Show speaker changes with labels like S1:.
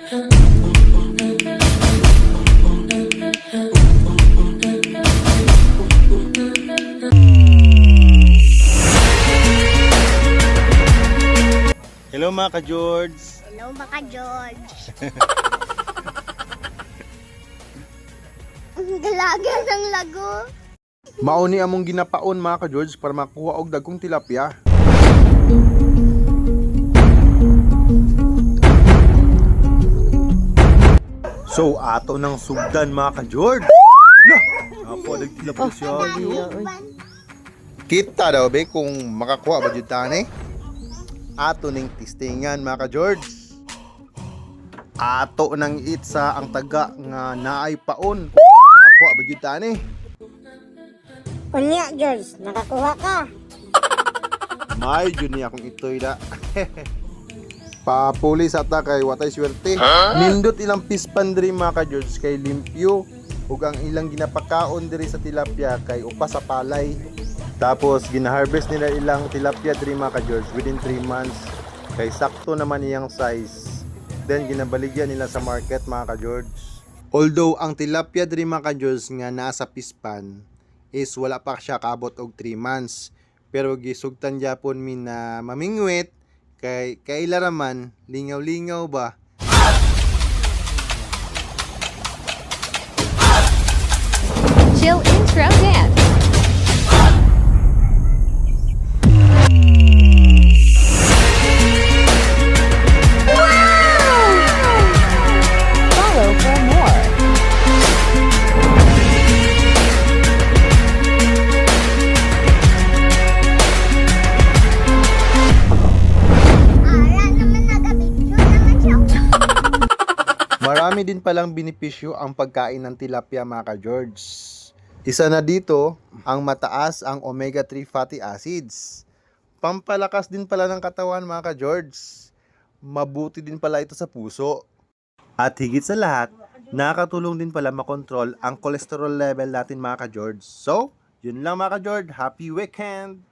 S1: Hello, mga ka-George.
S2: Hello, mga George. Ang dalaga ng lago.
S1: Mao ni among ginapaon, mga ka-George, para makuha og dagkong tilapia. So ato nang sugdan, mga ka-George. Lah, ako nagtilapia siya. Kita daw be kung makakuha ba jud tani. Ato ning tistingan, mga ka-George. Ato nang itsa ang taga nga naay paon. Makakuha ba jud tani?
S2: Unya, George, nakakuha ka.
S1: May jud ni akong itoy da. Papuli sa ta kay watay swerte. Nindot ilang pispan diri, mga ka-George, kay limpyo ug ang ilang ginapakaon diri sa tilapia kay upa sa palay. Tapos gina-harvest nila ilang tilapia diri, mga ka-George, within 3 months kay sakto naman iyang size. Then ginabaligya nila sa market, mga ka-George. Although ang tilapia diri, mga ka-George, nga nasa pispan is wala pa siya kaabot og 3 months. Pero gisugtan gyapon mi na mamingwit kay kaila raman lingaw-lingaw ba.
S3: Chill intro dance. Follow for more.
S2: Ara naman, nagabityo naman siya.
S1: Marami din palang benepisyo ang pagkain ng tilapia, mga ka-George. Isa na dito ang mataas ang omega-3 fatty acids. Pampalakas din pala ng katawan, mga ka-George. Mabuti din pala ito sa puso. At higit sa lahat, nakatulong din pala makontrol ang cholesterol level natin, mga ka-George. So, yun lang, mga ka-George. Happy weekend!